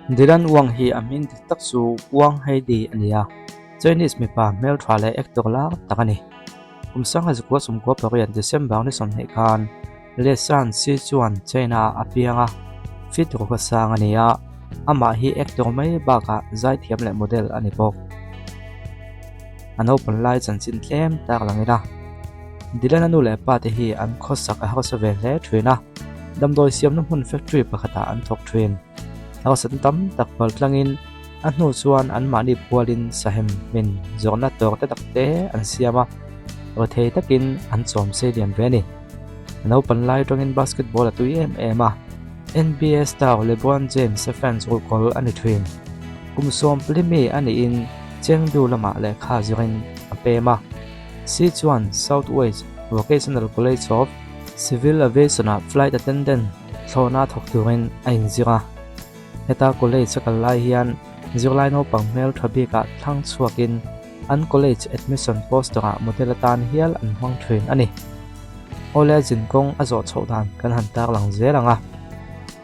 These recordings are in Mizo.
Dylan Wang hi a hming dik tak chu Wang Heidi a ni a, Chinese mipa hmeltha leh actor lar tak a ni. Kum sangha zakua sawmkua pariat December ni 20 khan Lesan Sichuan, China ah a piang a, fit rawka sang a ni a, amah hi actor mai bakah zaithiam leh model a ni bawk. A naupang lai chanchin tlem tak lang ila. Dylan-a nu leh pa te hi an khawsak a harsa ve hle thin a, damdawi siamna hmun factory pakhatah an thawk thin. Harsatna tam tak pal tlangin a hnu chuan anmahni pualin sahem hmin zawrhna tawr te tak te an siam a, rethei takin an chawm sei lian ve a ni. A naupan lai atangin basketball a tui em em a, NBA star LeBron James-a fans ruhkawl a ni thin. Kum 14 mi a niin Chengdu lamah lehkha zirin a pem a. Sichuan South West Vocational College of Civil Aviation-ah flight attendant thlawhna thawk turin a inzir a. Heta college a kal lai hian zirlai naupang hmel tha bikah thlang chhuakin an college admission poster-ah model atan hial an hmang thin a ni. Awle zinkawng a zawh chhoh dan kan han tarlang zel ang a.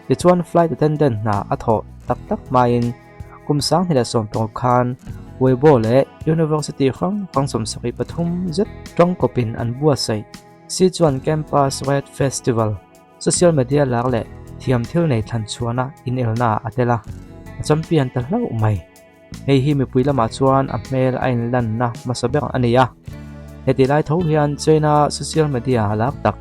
Tichuan flight attendant hna a thawh tak tak hmain Kum 2016 khan Weibo leh University hrang hrang 73 zet tawngkawpin an buatsaih. Sichuan Campus Red Festival, social media lar leh thiam thil nei thlan chhuahna inelna a tel a, a champion ta hlauh mai. Hei hi mipui lamah chuan a hmel a inlanna hmasa ber a ni a. Heti lai tho hian China social media lar tak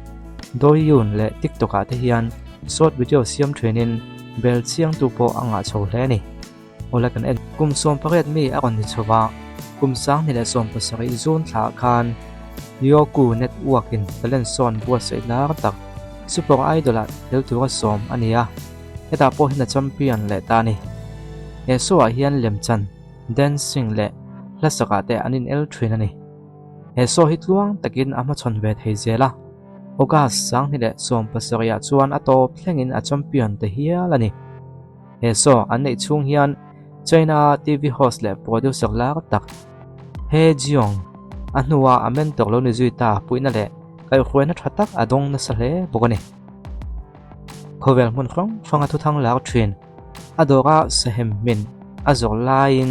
Douyin leh TikTok ah te hian short video siam thinin Bel chiangtu pawh a ngah chho hle a ni. Awle kan en. Kum 18 mi a rawn ni chho va, kum 2017 June thla khan Youku Network in talent sawn buatsaih lar tak Super Idol ah tel tura sawm a ni a, hetah pawh hian a champion leh ta a ni. He show ah hian lemchan, dancing leh hlasak ah te an in el thin a ni. He show hi tluang takin a hmachhawn ve thei zel a. August 2017 ah chuan a tawp thlengin a champion ta hial a ni. He show an neih chhung hian China TV host leh producer lar tak He Jiong a hnua a mentor lo ni zui ta puihna leh kaihhruaina tha tak a dawng nasa hle bawk a ni. Khawvel hmun hrang hranga thuthang lar thin a dawra sahem hmin a zawr laiin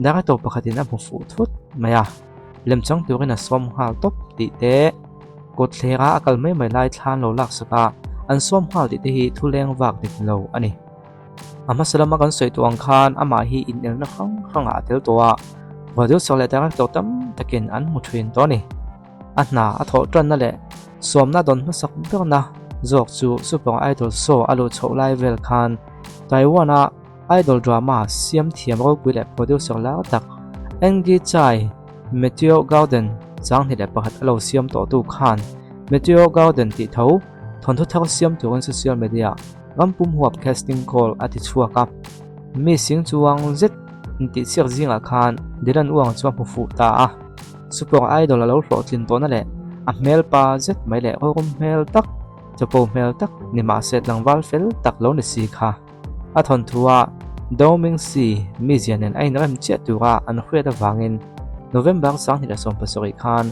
director pakhatin a hmu fuh thut mai a, lemchang turin a sawm nghal tawp tih te, Kawtthlerah a kal mai mai lai thlan lo laksak a, an sawm nghal tih te hi thu leng vak dik lo a ni. A hmasa lama kan sawi tawh ang khan amah hi inelna hrang hrangah a tel tawh a, producer leh director tam takin an hmu thin tawh a ni. A hna a thawh tanna leh sawmna dawn hmasak berna zawk chu Super Idol show a luh chhoh lai vel khan Taiwan-a Idol drama siam thiam ropui leh producer lar tak Angie Chai Meteor Garden 21 a lo siam tawhtu khan Meteor Garden tih tho thawnthu thar siam turin social media ram pum huap casting call a ti chhuak a. Mi sing chuang zet intihchhiak zingah khan Dylan Uang chu a hmu fuh ta a. Super Idol a lo hlawhtlin tawhna leh a hmel pa zet mai leh rawrum hmel tak, chapo hmel tak ni mahse tlangval fel tak lo ni si kha. A thawnthu-a Do Ming Si mizia nen a inrem chiah tura an hriat avangin November 2017 khan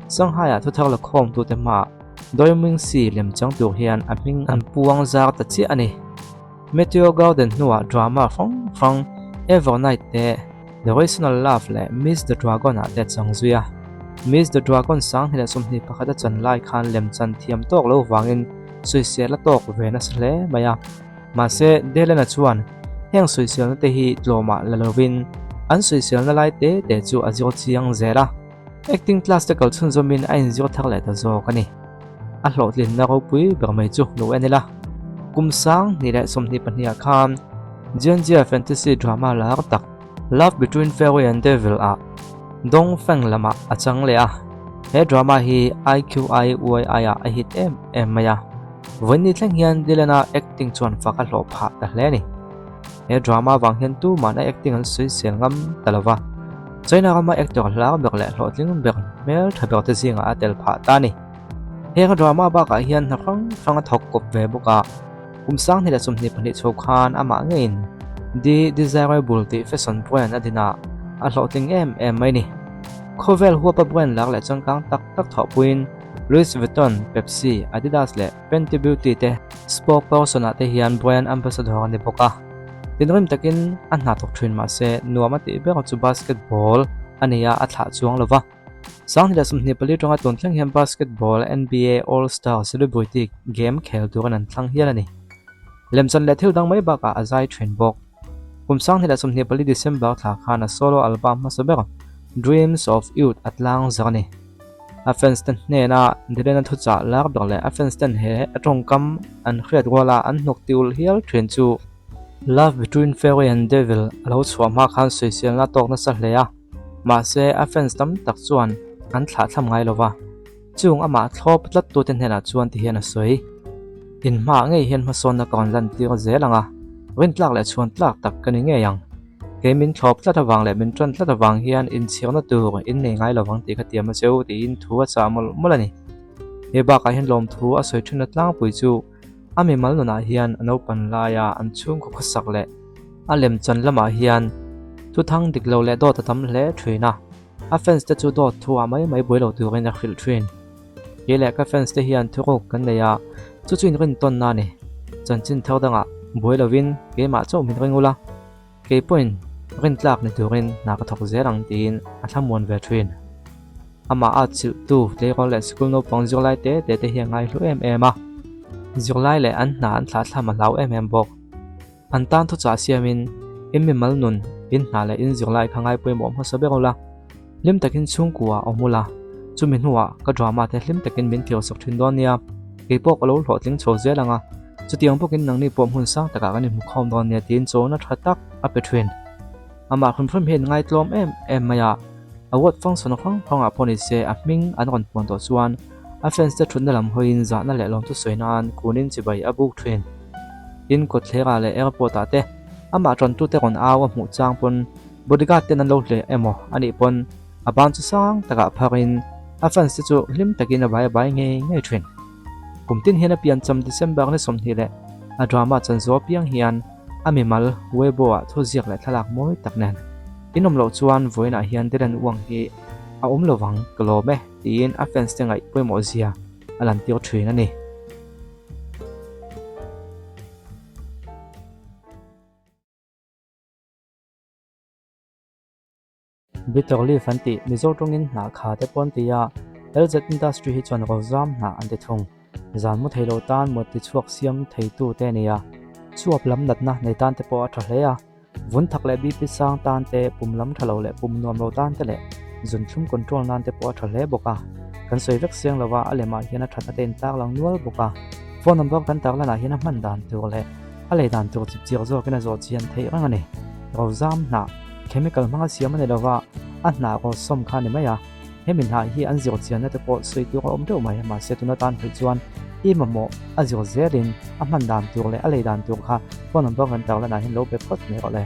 Shanghai-ah thuthar la khawmtute hmaah Do Ming Si lemchang tur hian a hming an puang zar ta chiah a ni. Meteor Garden hnuah drama hrang hrang Evernight te, The Rational Love leh Miss the Dragon-ah te a chang zui a. Miss the Dragon 2021 a chan lai khan lemchan thiam tawk lo vangin sawisel a tawk ve nasa hle mai a. Mahse, Dylan-a chuan heng sawiselna te hi tlawmah la lovin an sawiselna lai te te chu a zir chiang zel a, acting class te kal chhunzawmin a inzir thar leh ta zawk a ni. A hlawhtlinna ropui ber mai chu lo en ila. Kum 2022 ah khan Jianjia fantasy drama lar tak Love Between Fairy and Devil ah Dong Feng lamah a chang leh a, he drama hi IQIYI ah a hit em em mai a. Vawiin thleng hian Dylan-a acting chuan fak a hlawh phah ta hle a ni. He drama vang hian tuman a acting an sawisel ngam ta lo va, China rama actor hlar ber leh hlawhtling ber hmel tha ber te zingah a tel phah ta a ni. Heng drama bakah hian hna hrang hrang a thawk kawp ve bawk a, kum 2022 chho khan amah ngeiin The Desirable tih fashion brand a din a, a hlawhtling em em mai a ni. Khawvel huapa brand lar leh changkang tak tak thawhpuiin Louis Vuitton, Pepsi, Adidas leh Fenty Beauty te spokesperson ah te hian brand ambassador a ni bawk a. Tinrim takin a hna thawk thin mahse nuam a tih ber chu basketball a ni a, a thlah chuang lo va. 2024 tanga tun thleng hian basketball NBA All-Star Celebrity Game khel turin an thlang hial a ni. Lemchan leh thil dang mai bakah a zai thin bawk. Kum 2024 December thla khan a solo album hmasa ber Dreams of Youth a tlang zar a ni. A fans te hnena Dylan-a thuchah lar ber leh a fans ten he a tawngkam an hriat ruala an hnawk ti ulh hial thin chu Love Between Fairy and Devil a lo chhuah hma khan sawiselna a tawk nasa hle a, mahse a fans tam tak chuan an thlahthlam ngai lo va, chung amah thlawp tlattute hnenah chuan ti hian a sawi. Inhmaah ngei hian hmasawnna ka rawn lantir zel ang a, rintlak leh chhuantlak tak ka ni ngei ang. Kei min thlawp tlat avang leh min ṭan tlat avang hian inchhirna tur in nei ngai lovang tih ka tiam a che u tiin thu a chah mawlh mawlh a ni. He bakah hian lawmthu a sawi ṭhinna tlangpui chu a mimal nunah hian a naupan laia an chhungkaw khawsak leh a lemchan lamah hian thuthang dik lo leh dawt a tam hle ṭhin a, a fans te chu dawt thu ah mai mai buai lo turin a hrilh ṭhin. Kei leh ka fans te hian thuruk kan nei a, chu chu inrintawnna a ni. Chanchin thar dangah buai lovin keimah chauh min ring ula, kei pawhin rintlak ni turin hna ka thawk zel ang tiin a thlamuan ve thin. Amah a chilhtu tleirawl leh sikul naupang zirlai te te te hi a ngaihlu em em a, zirlai leh an hna an thlahthlam a hlau em em bawk. An tan thuchah siamin in mimal nun, in hna leh in zirlai kha ngai pawimawh hmasa ber ula, hlim takin chhungkua awm ula, chumi hnuah ka drama te hlim takin min thirsak thin dawn nia, kei pawh ka lo hlawhtling chho zel ang a, chutiang bawkin nangni pawh hmun sang takah kan inhmu khawm dawn nia tiin chona tha tak a pe thin. Amah hrim hrim hian ngaitlawm em em mai a, award function hrang hrangah pawh ni se a hming an rawn puan tawh chuan a fans te thutna lam hawiin zahna leh lawmthu sawi nan kunin chibai a buk thin. Tin kawtthlerah leh airport ah te amah tantute rawn au a hmuh chang pawn bodyguard ten an lo hleh emaw a nih pawn a ban chu sang takah pharin a fans te chu hlim takin a bai a bai ngei ngei thin. Kum tin hian a piancham December ni 20 leh a drama chanzual apiang hian a mimal Weibo ah thuziak leh thlalak mawi tak nen in awm loh chuan vawiinah hian Dylan Wang hi a awm lovang ka lawm e tiin a fans te ngaih pawimawh zia a lantir thin a ni. Bitter leaf an tih Mizo tawngin hnah kha te pawh an ti a, LZ Industry hi chuan Rozam hnah an ti thung. Zan mu thei lo tan mut ti chhuak siam theitu te a ni a, chhuap lam natna nei tan te pawh a tha hle a. Vun thak leh BP sang tan te, pum lam tha lo leh pum nuam lo tan te leh zunthlum control nan te pawh a tha hle bawk a. Kan sawi vek siang lova a lemah hian a thatna te intak lang nual bawk a. Phone number kan tak lanah hian a hman dan tur leh a lei dan tur chip chiak zawkin a zawh chian theih reng a ni. Rozam hnah, chemical hmanga siam a ni lova, a hnah rawsawm kha a ni mai a. Hemi hnah hi an zir chianna te pawh sawi tur a awm deuh mai, mahse tuna tan phei chuan i mamawh a zir zelin a hman dan tur leh a lei dan tur kha phone number kan tarlanah hian lo be phawt mai rawh le.